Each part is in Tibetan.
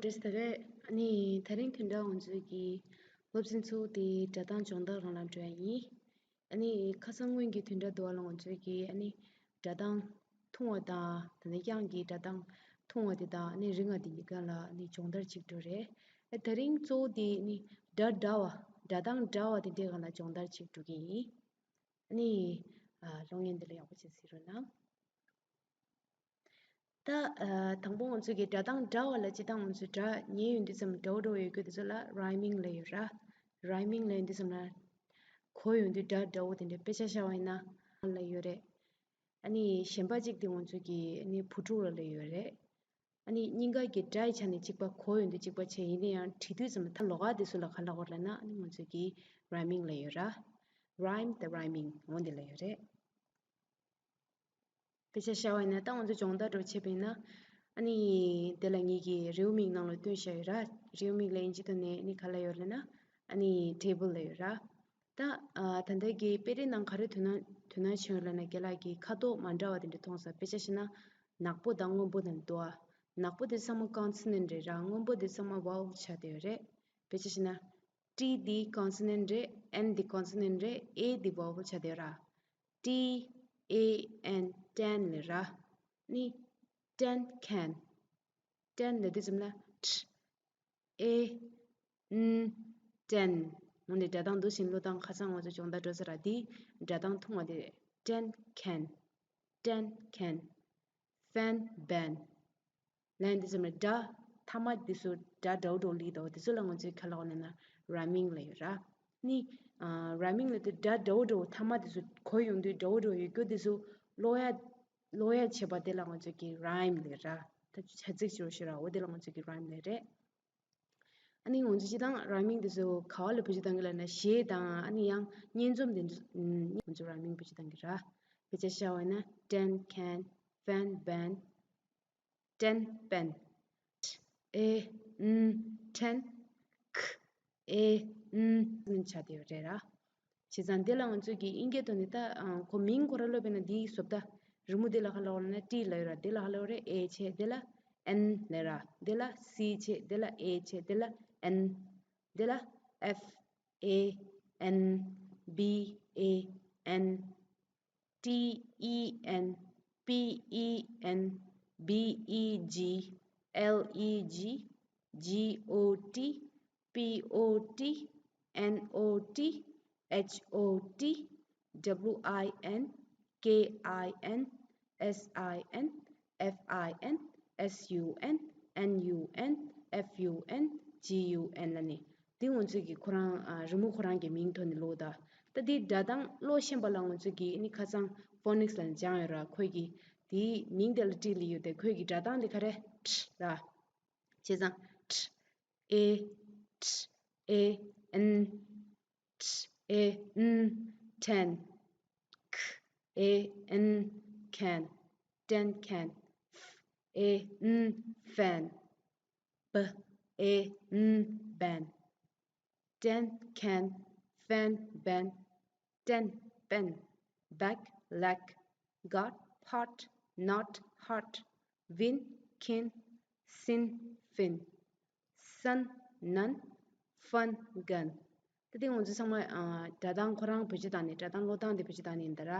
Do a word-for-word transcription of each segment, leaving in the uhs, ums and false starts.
བཀྲ་ཤིས་བདེ་ལེགས། ཨ་ནི་དེ་རིང་བདུན་ཕྲག་ང་ཚོའི་གི་སློབ་ཚན་ཚོ་དེ་སྒྲ་གདངས་སྦྱོང་བརྡར་སྒང་ལ་འགྲོ་ཡ་ཡིན། ཨ་ནི་ཁ་སང་སྔོན་གྱི་བདུན་ཕྲག་དུ་བ་ལ་ང་ཚོའི་གི་ཨ་ནི་སྒྲ་གདངས་ཐུང་བ་དང་དེ་ནས་དབྱངས་ཀྱི་སྒྲ་གདངས་ཐུང་བ་དེ་དང་ཨ་ནི་རིང་བ་དེ་གཉིས་ཀ་ལ་ཨ་ནི་སྦྱོང་བརྡར་ཅིག་འགྲོ་རེད། ཨ་དེ་རིང་གཙོ་བོ་དེ་ཨ་ནི་སྒྲ་འདྲ་བ་སྒྲ་གདངས་འདྲ་བ་དེ་འདྲའི་སྒང་ལ་སྦྱོང་བརྡར་ཅིག་འགྲོ་གི་ཡིན། ཨ་ནི་ཨ་གློག་བརྙན་འདི་ལ་ཡག་པོ་བྱས་གཟིགས་རོགས་གནང་། ད་ཨ་དང་པོ་ང་ཚོས་ཀྱི་སྒྲ་གདངས་འདྲ་བ་ལ་སྤྱིར་བཏང་ང་ཚོས་སྒྲ་ཉན་ཡོང་དུས་ཙམ་འདྲ་བོ་འདྲ་བོ་ཡོད་རྒྱུ་དེ་ཚོ་ལ་རའི་མིང་ལབ་ཡོད་ར། རའི་མིང་ལབ་ཡོང་དུས་ཙམ་ལ་གོ་ཡོང་དུས་སྒྲ་འདྲ་བོ་དེ་འདྲ། དཔེ་ཆ་བཞག་པ་ཡིན་ན་ལབ་ཡོད་རེད། ཨ་ནི་གཞན་པ་གཅིག་དེ་ང་ཚོས་ཀྱི་ཨ་ནི་བུ་ཕྲུག་ལ་ལབ་ཡོད་རེད། ཨ་ནི་གཉིས་ཀ་གི་སྒྲ་ཡི་ཆ་ནས་གཅིག་པ་གོ་ཡོང་དུས་གཅིག་པ་བྱས། ཡིན་ན་ཡང་བྲིས་དུས་ཙམ་ལ་ད་ལོགས་ཀ་དེ་ཚོ་ལ་ག་ལབ་དགོས་ལབ་ན་ཨ་ནི་ང་ཚོས་ཀྱི་རའི་མིང་ལབ་ཡོད་ར། རའིམ་དང་རའི་མིང་འོ་འདི་ལབ་ཡོད་རེད། དཔེ་ཆ་བཞག་པ་ཡིན་ན་ད་ང་ཚོ་སྦྱོང་བརྡར་འདྲ་བོ་བྱས་པ་ཡིན་ན། ཨ་ནི་དེ་ལ་ངེད་ཀྱིས་རེའུ་མིག་ནང་ལ་བཏོན་བཞག་ཡོད་ར། རེའུ་མིག་ལ་དབྱིན་ཇི་ཐོག་ནས་ཨ་ནི་ག་ལབ་ཡོད་ལབ་ན་ཨ་ནི་ཊེ་བལ་ལབ་ཡོད་ར། ད་ཨ་ད་ལྟ་གི་དཔེ་རིས་ནང་ག་རེ་དོ་སྣང་དོ་སྣང་བྱུང་ཡོད་ལབ་ན་རྒན་ལགས་ཀྱིས་ཁ་དོག་མ་འདྲ་བ་དེ་འདྲ་མཐོང་ས། དཔེ་ཆ་བཞག་ན་ནག་པོ་དང་སྔོན་པོ་དང་དུ་བ། ནག་པོ་དེ་ཚང་མ་ཀོན་སོ་ནན་རེད་ར། སྔོན་པོ་དེ་ཚང་མ་ཝ་ཝལ་ཆགས་བསྡད་ཡོད་རེད། དཔེ་ཆ་བཞག་ན་ཊི་འདི་ཀོན་སོ་ནན་རེད། ཨེན་འདི་ཀོན་སོ་ནན་རེད། ཨེ་འདི་ཝ་ཝལ་ཆགས་བསྡད་ཡོད་ར། ཊི་ཨེ་ཨེན་ཊེན་ལབ་ར། ནི་ཊེན་ཁེན། ཊེན་ལབ་དུས་ཙམ་ལ་ཁྲ་ཨེ་ཨན་ཊེན། འོ་ནི་སྒྲ་གདངས་འདུག་སེ་ཀློག་སྟངས་ཁ་སང་ང་ཚོ་སྦྱོང་བརྡར་འགྲོ་ས་ར། དེ་སྒྲ་གདངས་ཐུང་བ་དེ་རེད། ཊེན་ཁེན། ཊེན་ཁེན། ཕེན་བེན། ལན་འདི་ཙམ་རེད། སྒྲ་མཐའ་མ་འདི་ཚོ་སྒྲ་འདྲ་བོ་འདྲ་བོ་ལི་དོ་དེ་ཚོ་ལ་ང་ཚོས་ག་ལབ་དགོས་ལབ་ན་རའི་མིང་ལབ་ཡོད་ར། ནི་ཨ་རའི་མིང་ལབ་དུས་སྒྲ་འདྲ་བོ་འདྲ་བོ་མཐའ་མ་དེ་ཚོ་གོ་ཡོང་དུས་འདྲ་བོ་འདྲ་བོ་ཡོད་རྒྱུ་དེ་ཚོ་ཀློག་ཡ་ཀློག་ཡ་བྱེད་པ་དེ་ལ་ང་ཚོས་ཀྱི་རའིམ་ལབ་ར། ད་བྱ་ཚིག་ཅིག་ཤོད་ར། འོ་དེ་ལ་ང་ཚོས་ཀྱི་རའིམ་ལབ་རེད། ཨ་ནི་ང་ཚོ་སྤྱིར་བཏང་རའི་མིང་དེ་ཚོ་ག་བ་ལ་བེད་སྤྱོད་གཏང་གི་ལབ་ན་གཞས་དང་ཨ་ནི་ཡང་སྙན་རྩོམ་དེ་ཚོ་ང་ཚོ་རའི་མིང་བེད་སྤྱོད་གཏང་གི་ར། དཔེ་ཆ་བཞག་པ་ཡིན་ན་ཊེན་ཁེན། ཕེན་བེན། ཊེན་པེན། ཨེ་ཨན་ཊེན། ཁ་ཨེ་ཨན་ཆགས་བསྡད་ཡོད་རེད་ར། བྱས་ཙང་འདི་ལ་ང་ཚོས་ཀྱི་དབྱིན་སྐད་ཐོག་ནས་ད་ཨ་ཁོ་མིང་ཁོ་ར་ཀློག་པས་ན་འདིའི་བཟོ་ལྟ་རི་མོ་འདི་ལ་ག་ལབ་དགོས་ལབ་ན་ཊི་ལབ་ཡོད་ར། འདི་ལ་ག་ལབ་དགོས་རེད། ཨེ་བྱས། འདི་ལ་ཨེན་ལབ་ར། འདི་ལ་སི་བྱས། འདི་ལ་ཨེ་བྱས། འདི་ལ་ཨེན། འདི་ལ་ཨེཕ་ཨེ་ཨེན། བི་ཨེ་ཨེན། ཊི་ཨི་ཨེན། པི་ཨི་ཨེན། བི་ཨི་ཇི། ཨེལ་ཨི་ཇི། ཇི་ཨོ་ཊི། པི་ཨོ་ཊི། ཨེན་ཨོ་ཊི། ཨེཆ་ཨོ་ཊི། ཌབ་ལུ་ཨའི་ཨེན། ཀེ་ཨའི་ཨེན། ཨེས་ཨའི་ཨེན། ཨེཕ་ཨའི་ཨེན། ཨེས་ཡུ་ཨེན། ཨེན་ཡུ་ཨེན། ཨེཕ་ཡུ་ཨེན། ཇི་ཡུ་ཨེན་ལབ་ནས། འདི་ང་ཚོས་ཀྱི་ཁོ་རང་ཨ་རི་མོ་ཁོ་རང་གི་མིང་ཐོག་ནས་ཀློག་ད། ད་འདི་སྒྲ་གདངས་ཀློག་ཤེས་པ་ལ་ང་ཚོས་ཀྱི་ཨ་ནི་ཁ་སང་ཕོ་ནིག་སི་ལབ་ནས་སྦྱངས་ཡོད་ར། ཁོས་ཀྱི་དེའི་མིང་དེ་ལ་ཊི་ལབ་ཡོད་དེ། ཁོས་ཀྱི་སྒྲ་གདངས་དེ་ག་རེ། ཁྲ་ར། བྱས་ཙང་ཁྲ་ཨེ། ཁྲ་ཨེ་ཨན། ཁྲ་ཨེ་ཨན་ཁྲེན། ཁ་ཨེ་ཨན་ཁེན། ཊེན་ཁེན། ཕ་ཨེ་ཨན་ཕེན། བ་ཨེ་ཨན་བེན། ཊེན་ཁེན། ཕེན་བེན། ཊེན་པེན། བེག་ལེག། གྷོཌ་ཕོཊ། ནོཊ་ཧོཊ། ཝིན་ཁིན། སིན་ཕིན། སན་ནན། ཕན་གན། ད་དེ་ང་ཚོ་ཚང་མ་ཨ་སྒྲ་གདངས་ཁོ་རང་བེད་སྤྱོད་བཏང་ནས། སྒྲ་གདངས་ཀློག་སྟངས་དེ་བེད་སྤྱོད་བཏང་ནས་ཡིན་ད་ར།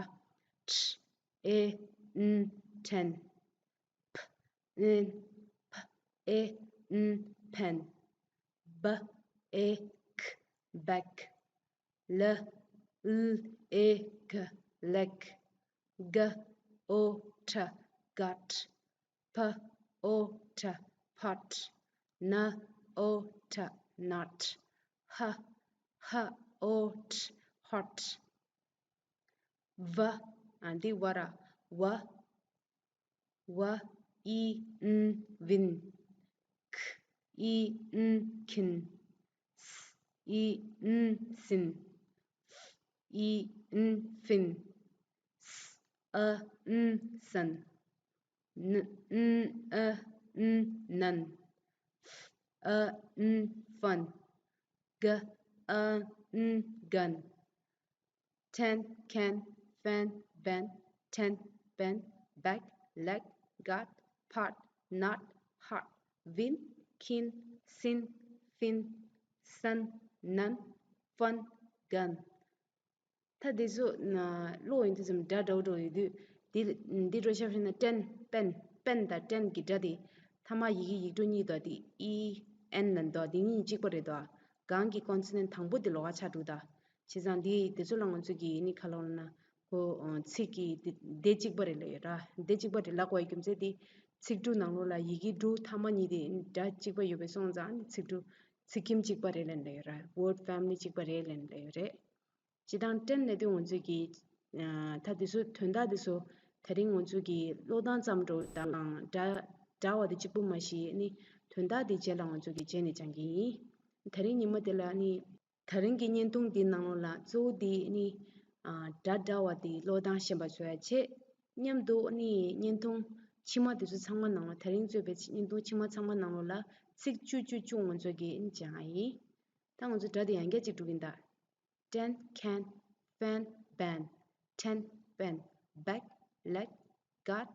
ཁྲ་ཨེ་ཨན་ཁྲེན། ཕ་ཨེ་ཕ་ཨེ་ཨན་ཕེན། བ་ཨེ་ཁ་བེག། ལ་ལ་ཨེ་གྷ་ལེག། ག་ཨོ་ཊ་གྷོཌ། ཕ་ཨོ་ཊ་ཕོཊ། ན་ཨོ་ཊ་ནོཊ། ཧ་ཧ་ཨོ་ཊ་ཧོཊ། བ། ཨ་འདི་བ་ར། བ། བ་ཨི་ཨན་ཝིན། ཁ་ཨི་ཨན་ཁིན། ས་ཨི་ཨན་སིན། ཧྥ་ཨི་ཨན་ཧྥིན། ས་ཨ་ཨན་སན། ན་ཨ་ཨན་ནན། ཧྥ་ཨ་ཨན་ཧྥན། ག་ཨ་ཨན་གན། ཊེན་ཁེན། ཕེན་བེན། ཊེན་པེན། བེག་ལེག། གྷོཌ་ཕོཊ། ནོཊ་ཧོཊ། ཝིན་ ཁིན། སིན། ཕིན། སན། ནན། ཕན། གན། ད་འདི་ཚོ་ན་ཀློག་ཡོང་དུས་ཙམ་སྒྲ་འདྲ་བོ་འདྲ་བོ་ཡོད་དུས། འདི་འདི་འདྲ་བཤད་ཤེས་ན་ཏྲེན། པེན། པེན་དང་ཏྲེན་གྱི་སྒྲ་དེ་ཐ་མ་ཡི་གེ་ཡིག་འབྲུ་གཉིས་དང་དེ་ཨི་ཨེན་ལ་འདུག་དེ་གཉིས་གཅིག་པ་རེད་དོ། གང་གི་ཀོན་སོ་ནན་དང་པོ་དེ་ལོགས་ཀ་ཆགས་འགྲོ་ད། བྱས་ཙང་འདི་དེ་ཚོ་ལ་ང་ཚོ་གིས་ནི་ག་ལབ་ན། ཁོ་ཚིག་གི་དེ་དེ་གཅིག་པ་རེད་ལབ་ཡོད་ར། དེ་གཅིག་པ་རེད་ལབ་དགོས་པའི་རྒྱུ་མཚན་དེ། ཚིག་འབྲུ་ནང་ལོགས་ལ་ཡི་གེ་འབྲུ་ཐ་མ་གཉིས་དེ་སྒྲ་གཅིག་པ་ཡོད་པའི་སོང་ཙང་ནི་ཚིག་འབྲུ། ཚིག་ཁྱིམ་གཅིག་པ་རེད་ལབ་ཡོད་ར། ཝརཌ་ཕེ་མི་ལི་གཅིག་པ་རེད་ལབ་ཡོད་རེད། སྤྱིར་བཏང་ཏྲེན་ལབ་དུས་ང་ཚོས་ཀྱི་ཨ་ད་དེ་ཚོ་དོན་དག་དེ་ཚོ་དེ་རིང་ང་ཚོས་ཀྱི་ཀློག་སྟངས་ཙམ་འགྲོ་དང་སྒྲ་སྒྲ་བ་དེ་གཅིག་པུ་མ་གཞི་ནི་དོན་དག་དེ་རྗེས་ལ་ང་ཚོས་ཀྱི་རྗེས་ནས་སྦྱང་གི་ཡིན། དེ་རིང་ཉིན་མོ་དེ་ལ་ནི་དེ་རིང་གི་བརྙན་ཐུང་འདིའི་ནང་ལོགས་ལ་གཙོ་བོ་དེ་ནི་ཨ་སྒྲ་སྒྲ་བ་དེ་ཀློག་སྟངས་ཤེས་པ་བྱོས་ཡ་ཆེད། མཉམ་དུ་ནི་བརྙན་ཐུང་ཕྱི་མ་དེ་ཚོ་ཚང་མ་ནང་ལ་དེ་རིང་གཙོས་པའི་བརྙན་ཐུང་ཕྱི་མ་ཚང་མ་ནང་ལོགས་ལ་ཚིག་བཅུ་བཅུ་བཅུ་ང་ཚོས་ཀྱི་སྦྱང་ཡ་ཡིན། ད་ང་ཚོ་སྒྲ་དེ་ཡང་བསྐྱར་གཅིག་འགྲོ་གིན་ད། ཏྲེན། ཁན། ཕན། བན། ཏྲེན། པེན། བེག་ལེག་གཊ།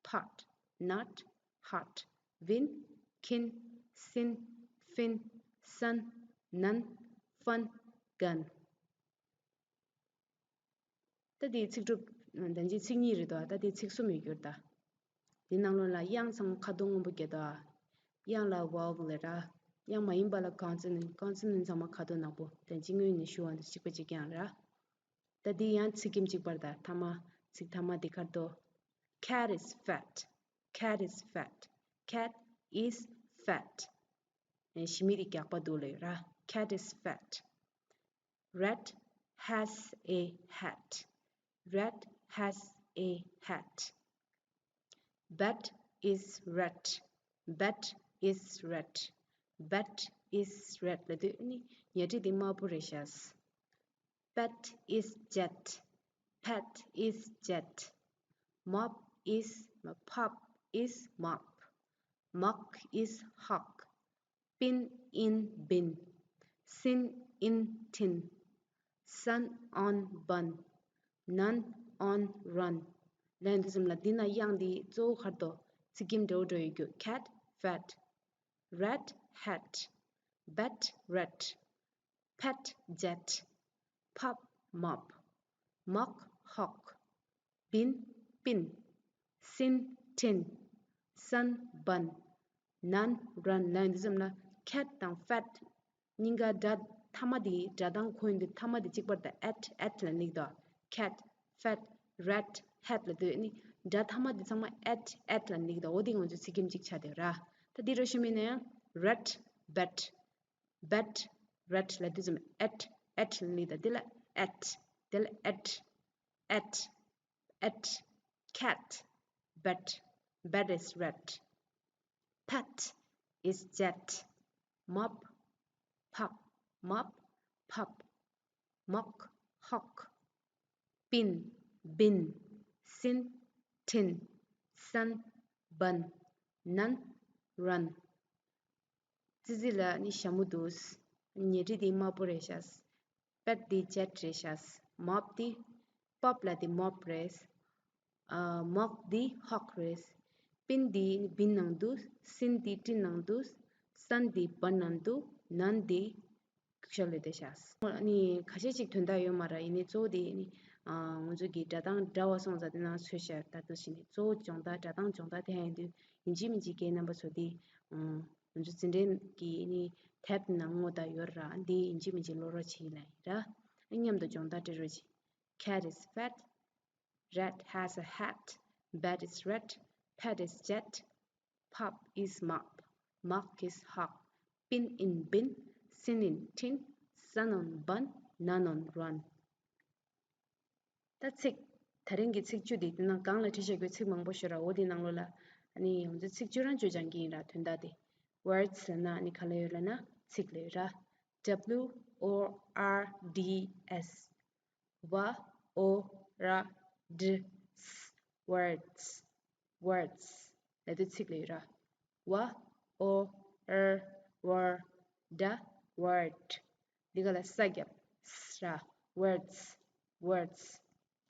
ཕཊ། ནཊ། ཧཊ། བིན། ཁིན། སིན། ཕིན། སན། ནན། ཕན། གན། ད་དེའི་ཚིག་གྲུབ། ད་ཅི་ཚིག་གཉིས་རེད་དོ། ད་དེའི་ཚིག་གསུམ་ཡོད་རྒྱུ་རེད་ད། དེའི་ནང་ལོགས་ལ་དབྱངས་ཚང་མ་ཁ་དོག་སྔོན་པོ་གྱི་དོ། དབྱངས་ལ་ཝེལ་ལབ་ར། དབྱངས་མ་ཡིན་པ་ལ་ཀོན་སོ་ནན། ཀོན་སོ་ནན་ཚང་མ་ཁ་དོག་ནག་པོ། ད་ཅི་སྔོན་ནས་ཞུ་བ་འདི་གཅིག་པ་གཅིག་རྐྱང་ར། ད་དེའི་ཡང་ཚིག་ཁྱིམ་གཅིག་པ་རེད་ད། ཐ་མ་ཚིག་ཐ་མ་དེ་ཁ་དོག Cat is fat. Cat is fat. Cat is fat. ཞི་མི་དེ་རྒྱགས་པ་འདུག་ལབ་ཡོད་ར། Cat is fat. Rat has a hat. Rat has a hat. Bat is red. Bat is red. Bat is red ལབ་དུས་ནི་ཉལ་ཁྲི་དེ་དམར་པོ་རེད་ཤག Pet is jet. Pet is jet. Mop is, pop is mop. Muck is hug. Pin in bin. Sin in tin. Sun on bun. None on run. ལན་དུ་ཙམ་ལ་འདི་ན་དབྱངས་འདི་གཙོ་བོ་གར་དོ་ཚིག་གིམ་འདྲ་བོ་འགྲོ་ཡོད་རྒྱུ། Cat, fat. Rat, hat. Bat, red. Pet, jet. Pop, mop. Muck, hog. Bin, pin. Sin, tin. Sun, bun. None, run. ལན་དུ་ཙམ་ལ་cat དང་fat གཉིས་ཀ་སྒྲ་ཐ་མ་དེ་སྒྲ་གདངས་གོ་ཡོང་དུས་ཐ་མ་དེ་གཅིག་པར་དང་at, at ལ་དམིགས་དོ། Cat, fat, rat, hat ལབ་དུས་ནི་སྒྲ་ཐ་མ་དེ་ཚང་མ་at, at ལ་དམིགས་དོ། འོ་དེ་ང་ཚོ་ཚིག་གིམ་གཅིག་ཆགས་དེ་ར། ད་དེ་རོ་ཤི་མི་ནས་ཡང་rat, bat, bat, rat ལབ་དུས་ཙམ་at, at ལ་དམིགས་དོ། དེ་ལ་at, དེ་ལ་at, at, at, cat, bat, bat is red. Pet is jet. Mop, pop, mop, pop. Muck, hog. Pin, bin. Sin, tin. Sun, bun. None, run. ཙི་ཙི་ལ་ནི་ཞྭ་མོ་འདུག་ཉལ་ཁྲི་དེ་དམར་པོ་རེད་ཤག Pet དེ་jet རེད་ཤག Mop དེ། Pop ལ་དེ་mop རེད། ཨ། Muck དེ་hog རེད། Pin དེ་ནི་bin ནང་འདུག Sin དེ་tin ནང་འདུག Sun དེ bun ནང་འདུག None དེ་ཤོར་ལས་བསྡད་ཤག་ཨ་ནི་ཁ་ཤས་ཅིག་དོན་དག་ཡོད་མ་རེད། ཡིན་ནའི་གཙོ་བོ་དེ་ནི་ཨ། ང་ཚོ་གི་སྒྲ་གདངས་འདྲ་བ་སོང་ཙང་དེ་ནང་ཚོས་ཤག་ད་དུ་ཞིག་ནི་གཙོ་བོ་སྦྱོང་བརྡར་སྒྲ་གདངས་སྦྱོང་བརྡར་དེ་ཡང་ཡིན་དུས་ཡིན་གཅིག་མིན་གཅིག་རྒན་རྣམ་པ་ཚོ་དེ་ཨ། ང་ཚོ་འཛིན་གྲྭའི་གི་ནི་དེབ་ནང་ངོ་ད་ཡོད་ར། འདི་ཡིན་གཅིག་མིན་གཅིག་ཀློག་རོགས་བྱེད་ལ་ཡིན་ར། མཉམ་དུ་སྦྱོང་བརྡར་སྤྲད་རོགས་བྱེད། Cat is fat. Rat has a hat. Bat is red. Pet is jet. Pop is mop. Muck is hog. Pin in bin. Sin in tin. Sun on bun. None on run. ད་ཚིག་ད་རིང་གི་ཚིག་བཅུ་འདི་དེ་ནང་སྒང་ལ་བྲིས་བཞག་རྒྱུ་ཚིག་མང་པོ་ཤོད་ར། འོ་དེ་ནང་ལོགས་ལ་ཨ་ནི་ང་ཚོ་ཚིག་བཅུ་རང་བཅུ་སྦྱང་གི་ཡིན་ར། དོན་དག་དེ། Words ཟེར་ན་ཨ་ནི་ག་ལ་ཡོད་ལབ་ན་ཚིག་ལ་ཡོད་ར། W O R D S. W O R D S. Words. Words ལབ་དུས་ཚིག་ལ་ཡོད་ར། W O R W O R D, word. འདི་ག་ལ་ས་རྒྱབ་ས་ར། Words. Words.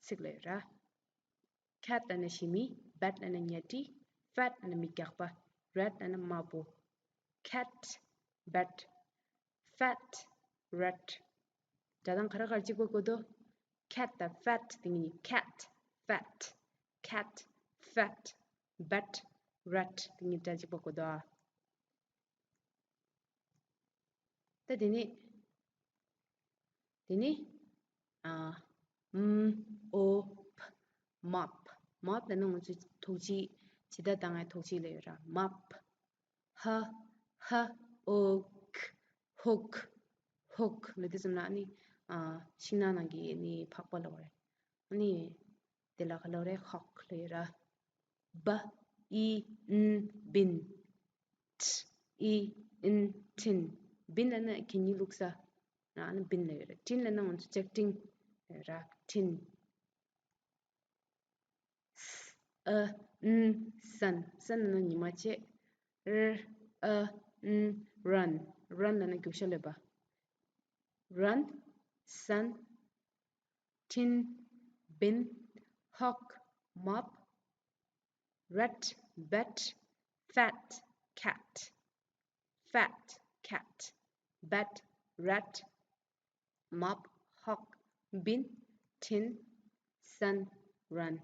ཚིག་ལ་ཡོད་ར། Cat ལབ་ན་ཞི་མི། Bat ལབ་ན་ཉལ་ཁྲི། Fat ལབ་ན་མི་རྒྱགས་པ། Red ལབ་ན་དམར་པོ། cat, bat, fat, rat. སྒྲ་གདངས་ག་རེ་ག་རེ་གཅིག་པ་གོ་དོ། cat དང་fat དེ་གཉིས། cat, fat, cat, fat, bat, rat དེ་གཉིས་སྒྲ་གཅིག་པ་གོ་དོ། ད་དེ་ནས། དེ་ནས། ཨ། ཨམ། ཨོ། པ། mop, mop ལབ་ན་ང་ཚོས་ཐུག་ཆེ། ཇི་ལྟར་བཏང་ཡང་ཐུག་ཆེ་ལབ་ཡོད་ར། mop. ཧ། ཧ། ཨོ། ཁ། ཧོག་ཧོག་ལབ་དུས་ཙམ་ལ་ཨ་ནི། ཨ། ཤིང་ནགས་ནང་གི་ཨ་ནི་ཕག་པ་ལབ་པ་རེད། ཨ་ནི། དེ་ལ་ག་ལབ་རེད། ཧོག་ལབ་ཡོད་ར། བ། ཨི། ཨན། བིན། ཊ། ཨི། ཨན། ཊིན། བིན་ལབ་ན་གད་སྙིགས་བླུགས་ས། ཨ་ནི་བིན་ལབ་ཡོད་རེད། ཊིན་ལབ་ན་ང་ཚོ་ལྕགས་ཀྲིན་ར། ཊིན། ས། ཨ། ན། སན། སན་ལབ་ན་ཉི་མ་བྱེད། ར། ཨ། ན། རན། རན་ལབ་ན་རྒྱུག་ཤར་ལབ་པ། run, sun, tin, bin, hog, mop, rat, bat, fat, cat, fat, cat, bat, rat, mop, hog, bin, tin, sun, run.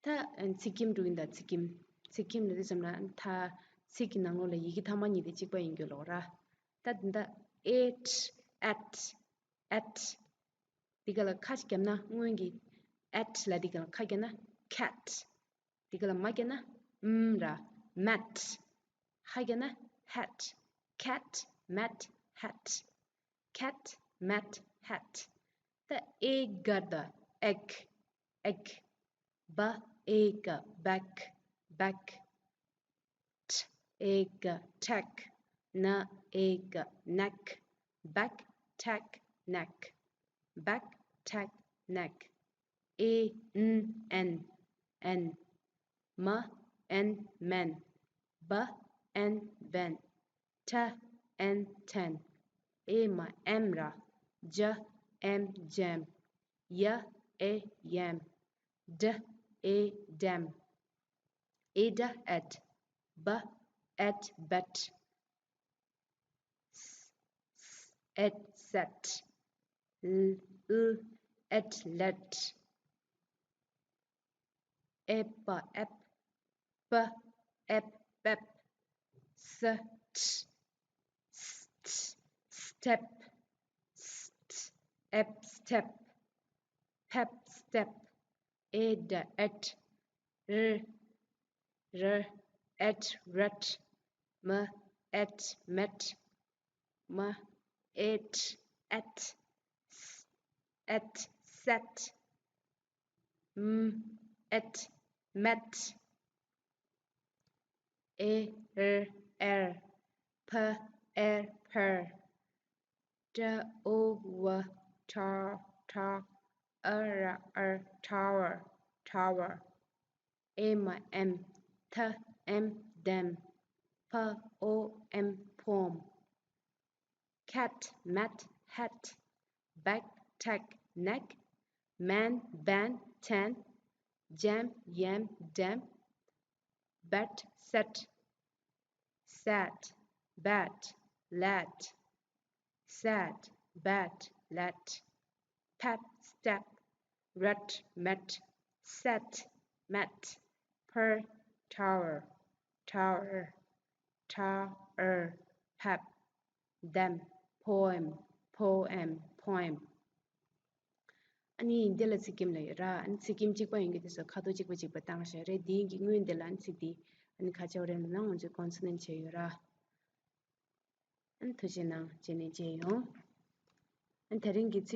ད་ཚིག་ཁྱིམ་འགྲོ་གི་ཡིན་ད། ཚིག་ཁྱིམ། ཚིག་ཁྱིམ་ལབ་དུས་ཙམ་ལ་ད་ཚིག་གི་ནང་ལོགས་ལ་ཡི་གེ་མཐའ་མ་གཉིས་དེ་གཅིག་པ་ཡིན་རྒྱུ་ལོག་ར། ད་འདི་འདྲ། ཨེ་ཊ། ཨེཊ། ཨེཊ། འདི་ག་ལ་ཁ་ཅིག་བརྒྱབ་ན་སྔོན་གྱི་ཨེཊ་ལ་འདི་ག་ལ་ཁ་བརྒྱབ་ན་ཁེཊ། འདི་ག་ལ་མ་བརྒྱབ་ན་ཨམ་ར། མེཊ། ཧ་བརྒྱབ་ན་ཧེཊ། ཁེཊ། མེཊ། ཧེཊ། ཁེཊ། མེཊ། ཧེཊ། ད་ཨེ་ག་ད། ཨེག་ཨེག་བ་ཨེ་ག་བེག་བེག་ཊ་ཨེ་ག་ཊེག་ན་ཨེ་ག་ནེག་བེག་ཊེག་ནེག་བེག་ཊེག་ནེག་ཨེ་ཨན་ཨེན་ཨེན་མ་ཨན་མེན་བ་ཨན་བེན་ཊ་ཨན་ཊེན་ཨེ་མ་ཨེམ་ར་ཇ་ཨེམ་ཇེམ་ཡ་ཨེ་ཡེམ་ཌ་ཨེ་ཌེམ་ཨེ་ཌ་ཨེཊ་བ་ཨེཊ་བེཊ་ཨེཊ་སེཊ་ཨེཊ་ལེཊ་ཨེ་པ་ཨེཔ་པ་ཨེཔ་པེཔ་སི་ཊ་སི་ཊ་སི་ཊེཔ་སི་ཊ་ཨེཔ་སི་ཊེཔ་ཕེཔ་སི་ཊེཔ་ཨེ་ཌ་ཨེཊ་ར་ར་ཨེཊ་རེཊ་མ་ཨེཊ་མེཊ་མ་ཨེཊ་ཨེཊ་ཨེཊ་སེཊ་ཨེཊ་མེཊ་ཨེ་ར་ཨེར་ཕ་ཨེར་ཕར་ཊ་ཨོ་བ་ཊར་ཊར་ཨ་ར་ཨར་ཊ་བར་ཊ་བར་ཨེ་མ་ཨེམ་ཐ་ཨེམ་ཐེམ་ཕ་ཨོ་ཨེམ་ཕོམ་ཁེཊ་མེཊ་ཧེཊ་བེག་ཊེག་ནེག་མེན་བེན་ཊེན་ཇེམ་ཡེམ་ཌེམ་བེཊ་སེཊ་སེཊ་བེཊ་ལེཊ་སེཊ་བེཊ་ལེཊ་ཕེཊ་སི་ཊེཔ་རེཊ་མེཊ་སེཊ་མེཊ་ཕར་ཊ་བར་ཊར་ཊར་ཕེབ་ཌེམ་པོ་ཨེམ་པོ་ཨེམ་པོ་ཨེམ། ཨ་ནི་འདི་ལ་ཚིག་ཁྱིམ་ལབ་ཡོད་ར། ཨ་ནི་ཚིག་ཁྱིམ་གཅིག་པ་ཡིན་གྱི་དེ་ཚོ་ཁ་དོག་གཅིག་པ་གཅིག་པ་བཏང་བཞག་རེད། འདིའི་གི་སྔོན་འདི་ལ་ཨ་ནི་ཚིག་འདི་ཨ་ནི་ཁ་ཆེ་བ་རེད་ལབ་ན་ང་ཚོས་ཀོན་སོ་ནན་ཊི་བྱས་ཡོད་ར། ཨ་ནི་ཐུགས་རྗེ་གནང་། རྗེས་ནས་མཇལ་ཡོང་། ཨ་ནི་དེ་རིང་གི་ཚིག